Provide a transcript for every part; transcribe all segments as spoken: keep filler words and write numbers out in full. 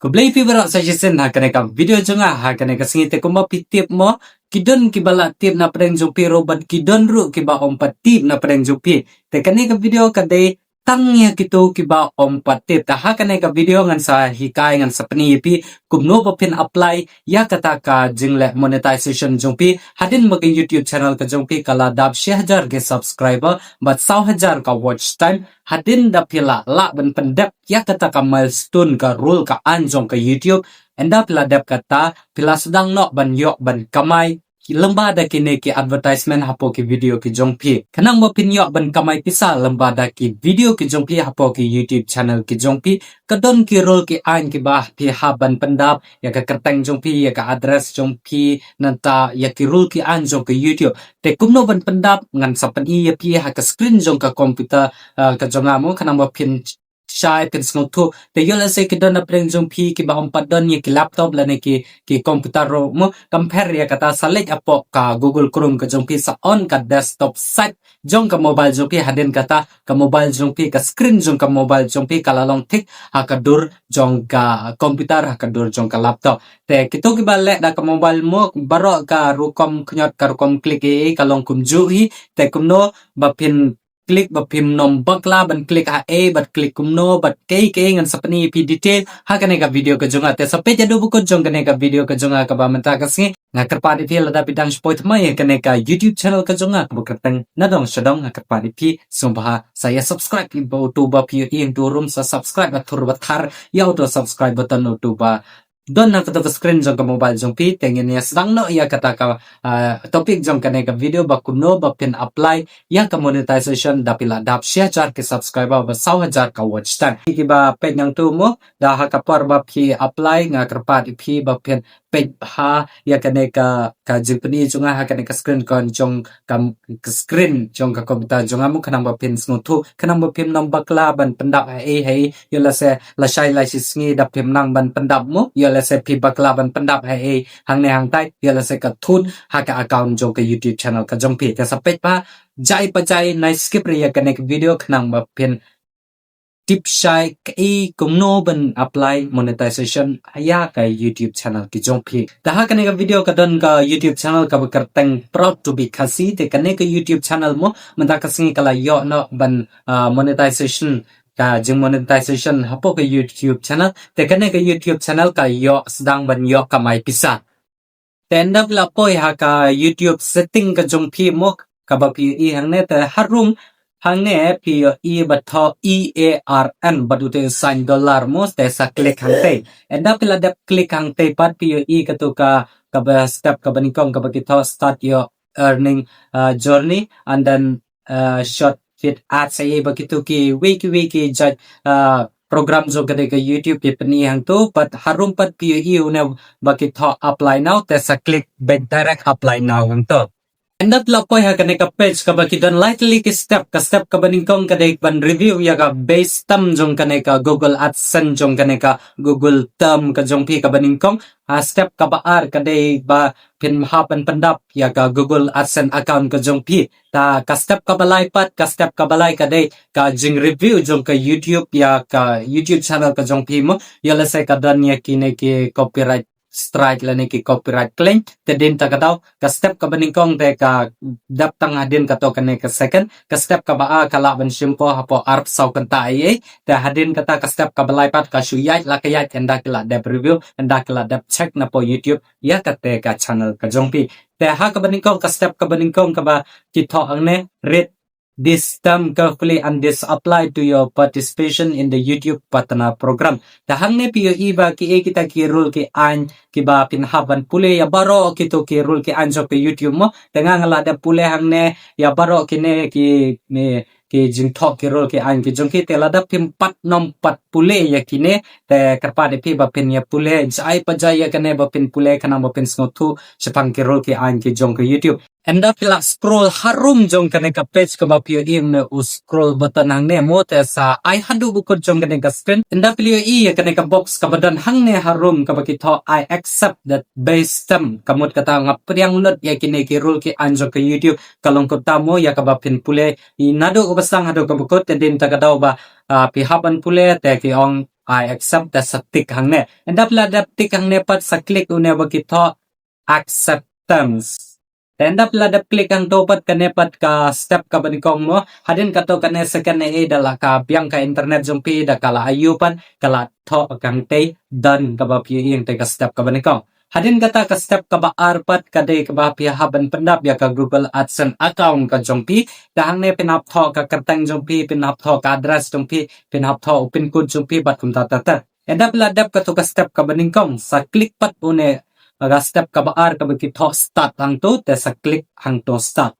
Khublei phi baroh sa shisien ha kane ka video jong nga ha kane ka sngi. Te kumba phi tip mo, ki don kiba la tip na pdeng jong phi ruh bad ki don ruh kiba ym pat tip na pdeng jong phi. Te kane ka video ka dei tang ïa kito kiba ym pat tip. Te ha kane ka video ngan sa hikai, ngan sa pyni ïa phi kumno ba phin apply ïa kata ka jingleh monetization jong phi hadien ba ka YouTube channel ka jong phi ka la dap shi hajar ki subscriber bad saw hajar ka watch time. Hadien da phi la lah ban pyndep ïa kata ka milestone, ka rule ka aiñ jong ka YouTube, ynda phi la dep kata, phi la sdang noh ban ïoh ban kamai lyngba da kine ki advertisement hapoh ki video ki jong phi. Khnang ba phin ïoh ban kamai pisa lyngba da ki video ki jong phi hapoh ki YouTube channel ki jong phi, ka don ki rule ki aiñ kiba phi hap ban pyndap, ïa ka kyrteng jong phi, ïa ka address jong phi, nangta ïa ki rule ki aiñ jong ka YouTube. Te kumno ban pyndap, ngan sa pyni ïa phi ha ka screen jong ka computer, ah, ka jong nga mo, khnang ba phin shai, phin sngewthuh. Te ïoh lehse ki don na pdeng jong phi kiba ym pat don ïa ki laptop lane ki, ki computer ruh mo, kam pher ïa kata, sa leit hapoh ka Google Chrome ka jong phi, sa on ka desktop site jong ka mobile jong phi. Hadien kata ka mobile jong phi, ka screen jong ka mobile jong phi ka la long thik ha ka dur jong ka computer, ha ka dur jong ka laptop. Te kito kiba leh da ka mobile mo, baroh ka rukom khñiot, ka rukom click ei ei ka long kumjuh hi. Te kumno ba phin click, ba phim nym bakla ban click ha ei bad click kumno bad kaei kaei, ngan sa pyni ïa phi detail ha kane ka video ka jong nga. Te sa peit haduh ba kut jong kane ka video ka jong nga kaba mynta ka sngi. Nga kyrpad ïa phi, lada phi dang shu poi thymmai ïa kane ka YouTube channel ka jong nga kaba kyrteng Nadong Shadong, nga kyrpad ïa phi sngewbha sa ïa subscribe, ba uto ba phi ïohi hangto ruh sa subscribe, ba thur ba thar ïa uto subscribe button uto ba don ha kato ka screen jong ka mobile jong phi. Te ngin ïa sdang noh ïa kata ka, ah, topic jong kane ka video, ba kumno ba phin apply ïa ka monetization da phi la dap shi hajar ki subscriber bad saw hajar ka watch time. Kiba peit hangto mo, da ha ka por ba phi apply, nga kyrpad ïa phi ba phin peit ha ïa kane ka, ka jingpyni jong nga ha kane ka screen kon jong ka, ka screen jong ka computer jong nga mo, khnang ba phin sngewthuh, khnang ba phim nym bakla ban pyndap ha ei ha ei. Ïoh lehse lashai lashisngi da phim nang ban pyndap mo, ïoh lehse phi bakla ban pyndap ha ei hangne hangtai, ïoh lehse ka thut ha ka account jong ka YouTube channel ka jong phi. Te sa peit ba jai pa jai, nai skip re ïa kane ka video, khnang ba phin tip shai kaei kumno ban apply monetization ïa ka YouTube channel ki jong phi. Te ha kane ka video ka don ka YouTube channel kaba kyrteng Proud to be Khasi. Te kane ka YouTube channel mo, mynta ka sngi ka la ïoh noh ban, ah, monetization, ka jingmonetization hapoh ka YouTube channel. Te kane ka YouTube channel ka ïoh sdang ban ïoh kamai pisa. Te ynda phi la poi ha ka YouTube setting ka jong phi mo, kaba phi ïohi hangne, te harum hangne phi ïohi ba thoh E A R N bad uto u sign dollar mo, te sa click hangtei. Ynda phi la dep click hangtei pat phi ïohi kato ka, kaba step kaba nyngkong kaba ki thoh start your earning, uh, journey, and then, uh, short feed ads, eh, ba kito kiwei kiwei ki jait, uh, program jong kane ka YouTube ki pyni hangto. Pat harum pat phi ïohi une ba ki thoh apply now, te sa click beit direct apply now hangto. Ynda phi la poi ha kane ka page kaba ki don lai tylli ki step. Ka step kaba nyngkong ka dei ban review ïa ka base term jong kane ka Google AdSense, jong kane ka Google term ka jong phi kaba nyngkong. Ha step kaba ar ka dei ba phin hap ban pyndap ïa ka Google AdSense account ka jong phi. Te ka step kaba lai pat, ka step kaba lai ka dei ka jingreview jong ka YouTube ïa ka YouTube channel ka jong phi mo. Ïoh lehse ka don ïa kine ki copyright strike lane ki copyright claim. Te hadien kata ka daw, ka step kaba nyngkong te ka dap tang hadien kato kane ka second. Ka step kaba ar ka lah ban shim hapoh arphew saw kynta ei ei. Te hadien kata ka step kaba lai pat ka shu ïaid la ka ïaid, ynda ki la dep review, ynda ki la dep check na poh YouTube ïa kata ka channel ka jong phi. Te ha kaba nyngkong, ka step kaba nyngkong kaba ki thoh hangne, read this term carefully and this apply to your participation in the YouTube Partner Program. Te hangne phi ïohi ba kiei kita ki rule ki aiñ kiba phin hap ban pule ïa baroh kito ki rule ki aiñ jong ka YouTube mo. Te nga nga la dep pule hangne ïa baroh kine ki, me, ki jingthoh ki rule ki aiñ ki jong ki. Te lada phim pat nym pat pule ïa kine, te kyrpad ïa phi ba phin ïa pule jai pa jai ïa kane, ba phin pule khnang ba phin sngewthuh shaphang ki rule ki aiñ ki jong ka YouTube. Ynda phi la scroll harum jong kane ka page kaba phi ïohi une u scroll button hangne mo, te sa ai haduh ba kut jong kane ka screen. Ynda phi la ïohi ïa kane ka box kaba don hangne harum kaba ki thoh I accept that base term, ka mut kata nga pdiang lut ïa kine ki rule ki aiñ jong ka YouTube. Ka long kumta mo, ïa kaba phin pule naduh kaba sdang haduh kaba kut. Te hadien kata ka daw ba, ah, phi hap ban pule, te ki ong I accept, te sa tick hangne. Ynda phi la dep tick hangne pat sa click une ba ki thoh acceptance. Te ynda phi la dep click hangto pat kane pat ka step kaba nyngkong mo. Hadien kato kane second ne da la ka biang ka internet jong phi da ka la aiu pat ka la thoh kangtei done kaba phi ïohi hangtei ka step kaba nyngkong. Hadien kata ka step kaba ar pat ka dei kaba phi hap ban pyndap ïa ka Google AdSense account ka jong phi. Da hangne phin hap thoh ka kyrteng jong phi, phin hap thoh ka address jong phi, phin hap thoh u pin code jong phi bad kumta ter ter. Ynda phi la dep kato ka step kaba nyngkong sa click pat une ka step kaba ar kaba ki thoh start hangto, te sa click hangto start.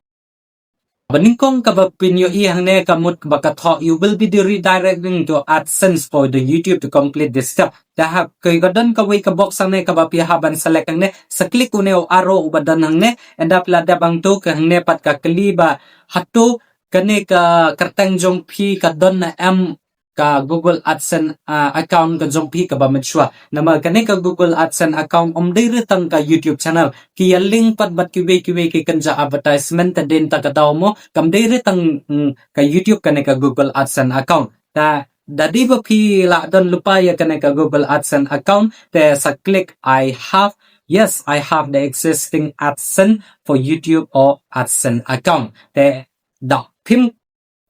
Kaba nyngkong kaba phin ïohi hangne ka mut kaba ka thoh, "You will be the redirecting to AdSense for the YouTube to complete this step." Te ha ka don kawei ka box hangne kaba phi hap ban select hangne, sa click une u arrow uba don hangne. Ynda phi la dep hangto ka hangne pat ka kylli ba hato kane ka kyrteng jong phi ka don ne em ka Google AdSense, ah, account ka jong phi kaba mynshuwa. Namar kane ka Google AdSense account ym dei re tang ka YouTube channel. Ki ïa link pat bad kiwei kiwei ki kynja advertisement, te dei na kata ka daw mo, kam dei re tang, mm, ka YouTube kane ka Google AdSense account. Te da dei ba phi la don lypa ïa kane ka Google AdSense account, te sa click "I have, yes, I have the existing AdSense for YouTube or AdSense account." Te da phim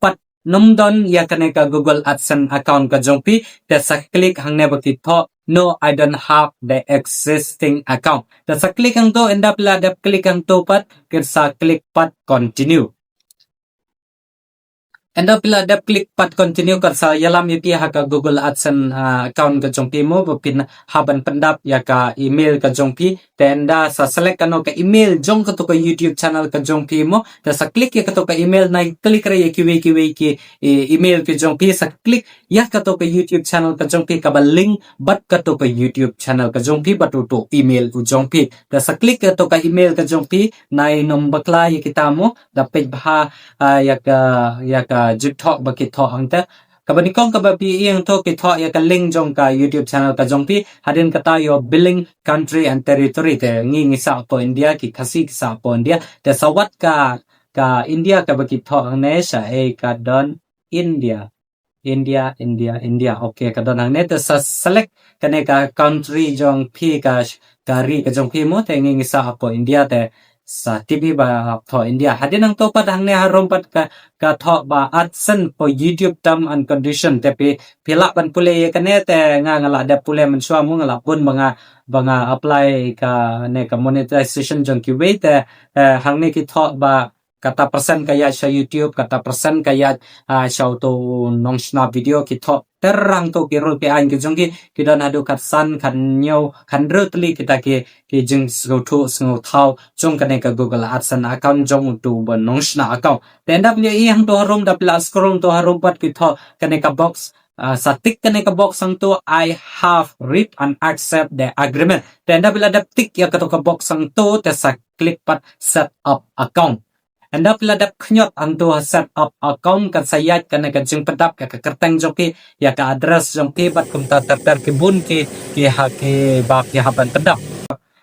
pat nym don ïa kane ka Google AdSense account ka jong phi, te sa click hangne ba ki thoh, "No, I don't have the existing account." Te sa click hangto, ynda phi la dep click hangto pat, ki sa click pat continue. Ynda phi la dep click pat continue, ka sa ïalam ïa phi ha ka Google AdSense, ah, account ka jong phi mo, ba phin hap ban pyndap ïa ka email ka jong phi. Te ynda sa select kano ka email jong kato ka YouTube channel ka jong phi mo, te sa click ïa kato ka email, nai click re ïa kiwei kiwei ki, eh, email ki jong phi, sa click ïa kato ka YouTube channel ka jong phi kaba link bad kato ka YouTube channel ka jong phi bad uto u email u jong phi. Te sa click kato ka email ka jong phi, nai nym bakla ïa kita mo, da peit bha, ah, ïa ka, ïa ka jingthoh ba ki thoh hangta. Kaba nyngkong kaba phi ïohi hangto ki thoh ïa ka link jong ka YouTube channel ka jong phi, hadien kata your billing country and territory, te ngi ngi sah hapoh India, ki Khasi ki sah hapoh India. Te sa wad ka, ka India kaba ki thoh hangne, shaei ka don India. India, India, India. Okay, ka don hangne, te sa select kane ka country jong phi, ka, ka ri ka jong phi mo, te ngi ngi sah hapoh India, te sa tip hi ba thoh India. Hadien hangto pat hangne harum pat ka, ka thoh ba AdSense for YouTube term and condition, te phi, phi lah ban pule ïa kane, te nga nga la dep pule mynshuwa mo, nga la bun ba nga, ba nga apply kane ka monetization jong kiwei, te, eh, hangne ki thoh ba kata percent ka ïaid sha YouTube, kata percent ka ïaid, ah, sha uto u nongshna video, ki thoh ter hangto ki rule ki aiñ ki jong ki, ki don haduh khatsan, khathynñiew, khathynriew tylli kita ki, ki jingsngewthuh sngewthaw jong kane ka Google AdSense account jong uto uba nongshna account. Te ynda phi ïohi hangto harum, da phi la scroll hangto harum pat ki thoh kane ka box, ah, sa tick kane ka box hangto, "I have read and accept the agreement." Te ynda phi la dep tick ïa kato ka box hangto, te sa click pat set up account. Ynda phi la dep khñiot hangto ha set up account, kan sa ïaid kane ka jingpyndap ïa ka kyrteng jong phi, ïa ka address jong phi, bad kumta ter ter ki bun ki, ki ha ki ba phi hap ban pyndap.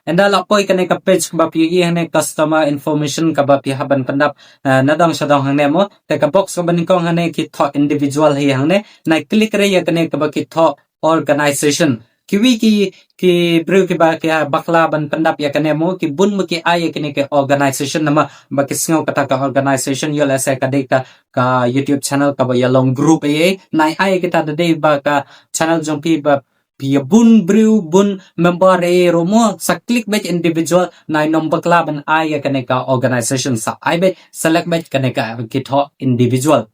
Ynda la poi kane ka page kaba phi ïohi hangne customer information kaba phi hap ban pyndap, eh, nadong shadong hangne mo. Te ka box kaba nyngkong hangne ki thoh individual hi hangne. Nai click re ïa kane kaba ki thoh organization. Kiwei ki, ki briew kiba ki bakla ban pyndap ïa kane mo, ki bun mo ki ai ïa kane ka organization namar ba ki sngew kata ka organization ïoh lehse ka dei ka, ka YouTube channel kaba ïa long group ei ei. Nai ai kita da dei ba ka channel jong phi ba phi ïa bun briew, bun member ei ei ruh mo, sa click beit individual, nai nym bakla ban ai ïa kane ka organization, sa ai beit, select beit kane ka ki thoh individual.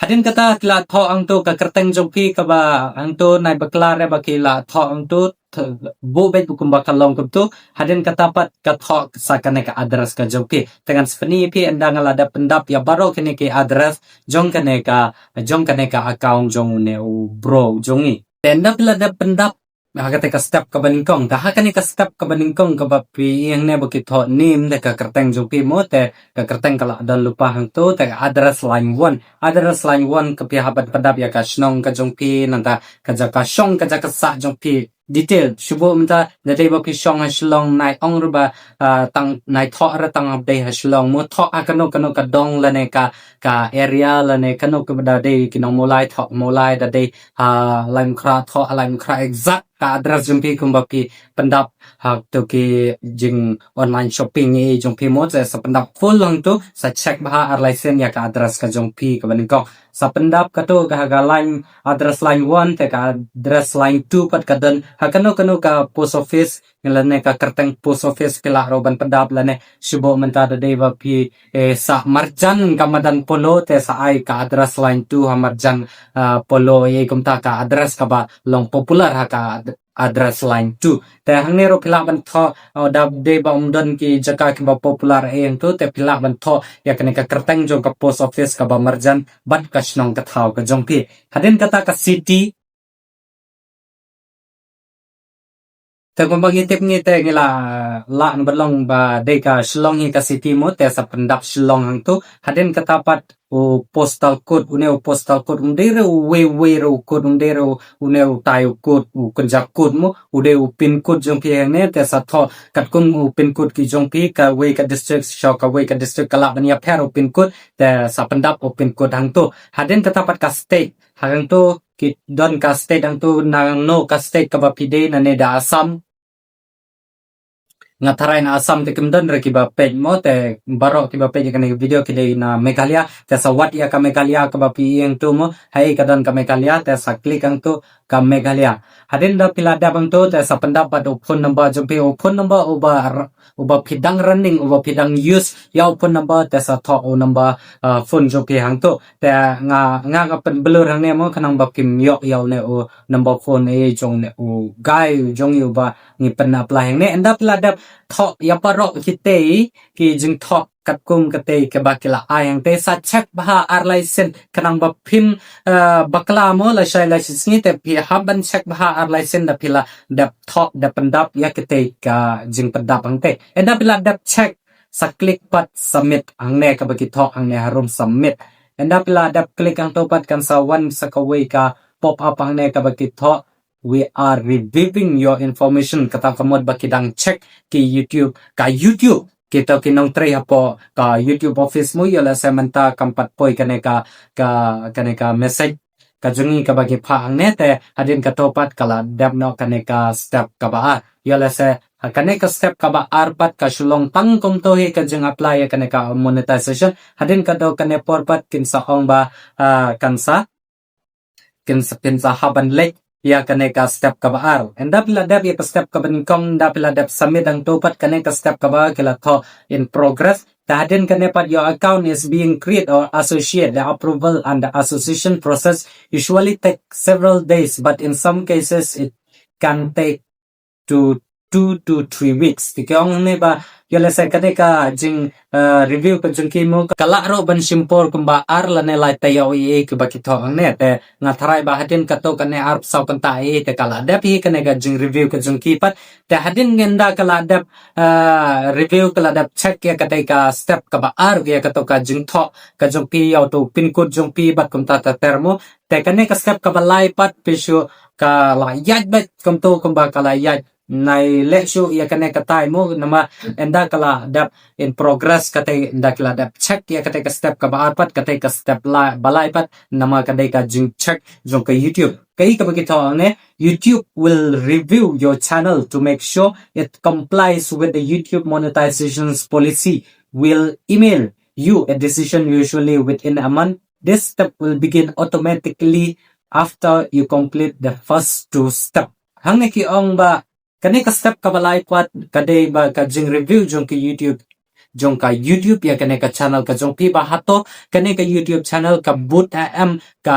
Hadien kata ki la thoh hangto ka kyrteng jong phi kaba hangto, nai bakla re ba ki la thoh hangto, th-, buh beit ba kumba ka long kumto. Hadien kata pat ka thoh sa kane ka address ka jong phi. Te ngan sa pyni ïa phi ynda nga la dep pyndap ïa baroh kine ki address jong kane ka, jong kane ka account jong une u bro jong ngi. Te ynda phi la dep pyndap ha kata ka step kaba nyngkong, te ha kane ka step kaba nyngkong kaba phi ïohi hangne ba ki thoh name, te ka kyrteng jong phi mo, te ka kyrteng ka la don lypa hangto, te ka address line one. Address line one ka phi hap ban pyndap ïa ka shnong ka jong phi, nangta ka jaka shong, ka jaka sah jong phi. detail. Shu buh mynta da dei ba phi shong ha Shillong, nai ong ruh ba, ah, tang nai thoh ruh tang ba dei ha Shillong mo, thoh ha kano kano ka dong lane ka, ka area lane kano ka ba da dei ki nong Mawlai, thoh Mawlai, da dei ha Laitumkhrah, thoh ha Laitumkhrah exact ka address jong phi kumba phi pyndap ha to ki jing online shopping i jong phi mo, te sa pyndap full hangto, sa check bha ar lai sien ïa ka address ka jong phi kaba nyngkong. Sa pyndap kato ka ha ka line, address line one, te ka address line two pat ka don ha kano kano ka post office lane ka kyrteng post office phi lah ruh ban pyndap, lane shu buh mynta da dei ba phi, eh, sah marjan ka madan Polo, te sa ai ka address line two ha marjan, ah, Polo, eh, kumta ka address kaba long popular ha ka ad-, address line two. Te hangne ruh phi lah ban thoh, oh, da dei ba ym don ki jaka kiba popular eh hangto, te phi lah ban thoh ïa kane ka kyrteng jong ka post office kaba marjan bad ka shnong ka thaw ka jong phi. Hadien kata ka city, te kumba ngi tip ngi te ngi la, lah ban long ba dei ka Shillong hi ka city mo, te sa pyndap Shillong hangto. Hadien kata pat u postal code, une u postal code, um dei ruh uwei uwei ruh u code, um dei ruh une u tai u code, u kynja code mo, u dei u pin code jong phi hangne, te sa thoh katkum u pin code ki jong phi, kawei ka district sha kawei ka district ka lah ban ïapher u pin code, te sa pyndap u pin code hangto. Hadien kata pat ka state, hangto ki don ka state hangto, nangno ka state kaba phi dei, nane da Assam. Nga tharai na Assam te kim don re kiba peit mo, te baroh kiba peit ïa kane ka video ki dei na Meghalaya, te sa wad ïa ka Meghalaya kaba phi ïeng tu mo, haei ka don ka Meghalaya, te sa click hangto ka Meghalaya. Hadien da phi la dep hangto, te sa pyndap bad u phone number jong phi, u phone number uba r-, uba phi dang running, uba phi dang use ïa u phone number, te sa thoh u number, uh, phone jong phi hangto. Te nga, nga, nga pynblur hangne mo, khnang ba kim ïoh ïa une u number phone eh jong une u guy jong i uba ngi pyn-apply hangne. Ynda phi la dep thoh ïa baroh kitei ki jingthoh katkum katei kaba ki la ai hangtei, sa check bha ar lai sien, khnang ba phim, eh, bakla mo, lashai lashisngi te phi hap ban check bha ar lai sien da phi la dep thoh, dep pyndap ïa kitei ka jingpyndap hangtei. Ynda phi la dep check, sa click pat submit hangne kaba ki thoh hangne harum submit. Ynda phi la dep click hangto pat kan sa wan sa kawei ka pop up hangne kaba ki thoh, "We are reviewing your information." Kata ka mut ba ki dang check ki YouTube, ka YouTube. Kita ki nongtrei hapoh ka YouTube office mo, ïoh lehse mynta kam pat poi kane ka, ka, kane ka message ka jong ngi kaba ki phah hangne, te hadien kato pat ka la dep noh kane ka step kaba ar. Ïoh lehse ha kane ka step kaba ar pat ka shu long tang kumto hi ka jing apply ïa kane ka monetization. Hadien kato kane por pat kin sa ong ba, ah, kan sa, kin sa, kin sa hap ban leit ïa kane ka step kaba ar. Ynda phi la dep ïa ka step kaba nyngkong, ynda phi la dep submit hangto pat kane ka step kaba ar ki la thoh in progress. Te hadien kane pat, "Your account is being created or associate. The approval and the association process usually take several days, but in some cases it can take to two to three weeks." Te ki ong hangne ba, ïoh lehse kane ka jing, eh, review ka jong ki mo, ka lah ruh ban shim por kumba ar lane lai taïew ei ei kaba ki thoh hangne. Te nga tharai ba hadien kato kane arphew saw kynta ei ei te ka la dep hi kane ka jing review ka jong ki pat. Te hadien ynda ka la dep, eh, review, ka la dep check ïa katei ka step kaba ar ïa kato ka jingthoh ka jong phi ïa uto u pin code jong phi bad kumta ter ter mo. Te kane ka step kaba lai pat phi shu, ka la ïaid beit kumto kumba ka la ïaid. Nai leh shuh ïa kane ka tai mo, namar ynda ka la dep in progress katei, ynda ka la dep check ïa katei ka step kaba ar pat, katei ka step la, ba lai pat, namar ka dei ka jingcheck jong ka YouTube. Kaei kaba ki thoh hangne, "YouTube will review your channel to make sure it complies with the YouTube monetization policy. Will email you a decision usually within a month. This step will begin automatically after you complete the first two step." Hangne ki ong ba kane ka step kaba lai pat ka dei ba ka jing review jong ka YouTube, jong ka YouTube ïa kane ka channel ka jong phi, ba hato kane ka YouTube channel ka boot em ka,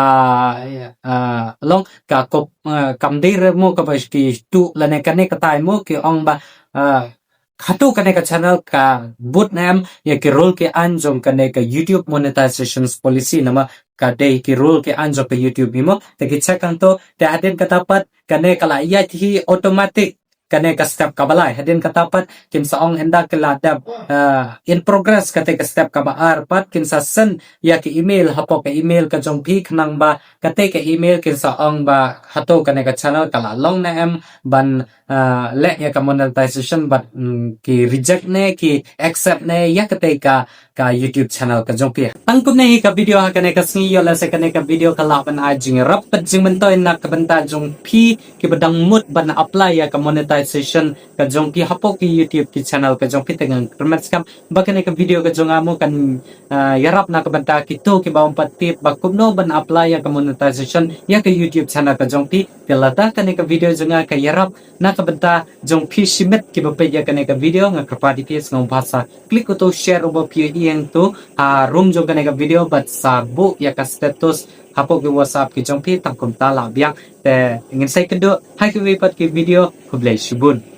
ah, long ka kop, ah, kam dei re mo kaba ki tu lane kane ka tai mo ki ong ba, ah, hato kane ka channel ka boot em ïa ki rule ki ain jong kane ka YouTube monetization policy, namar ka dei ki rule ki ain jong ka YouTube hi mo. Te ki check hangto, te hadien kata pat kane ka la ïaid hi automatic. kane ka step kaba lai. Hadien kata pat kin sa ong hynda ki la dep, uh, in progress kata ka step kaba ar pat kin sa send ïa ka email hapoh ka email ka jong phi khnang ba kata ka email kin sa ong ba hato kane ka channel ka la long ne em ban, uh, leh ïa ka monetization bad, mm, ki reject ne ki accept ne ïa kata ka ka YouTube channel ka jong phi. Tang kumne hi ka video ha kane ka sngi, ïoh lehse kane ka video ka lah ban ai jingïarap bad jingmyntoi na ka bynta jong phi kiba dang mut ban apply ïa ka monetization ka jong phi hapoh ki YouTube ki channel ka jong phi. Te nga kyrmen skhem ba kane ka video ka jong nga mo kan, ah, ïarap na ka bynta kito kiba ym pat tip ba kumno ban apply ïa ka monetization ïa ka YouTube channel ka jong phi. Te lada kane ka video jong nga ka ïarap na ka bynta jong phi shimet kiba peit ïa kane ka video, nga kyrpad ïa phi sngewbha sa click uto share uba phi ïeng tu ha rum jong kane ka video bad sa buh ïa ka status hapoh ki WhatsApp ki jong phi. Tang kumta lah biang. Te ngin sa ïakynduh ha kiwei pat ki video. Khublei shibun.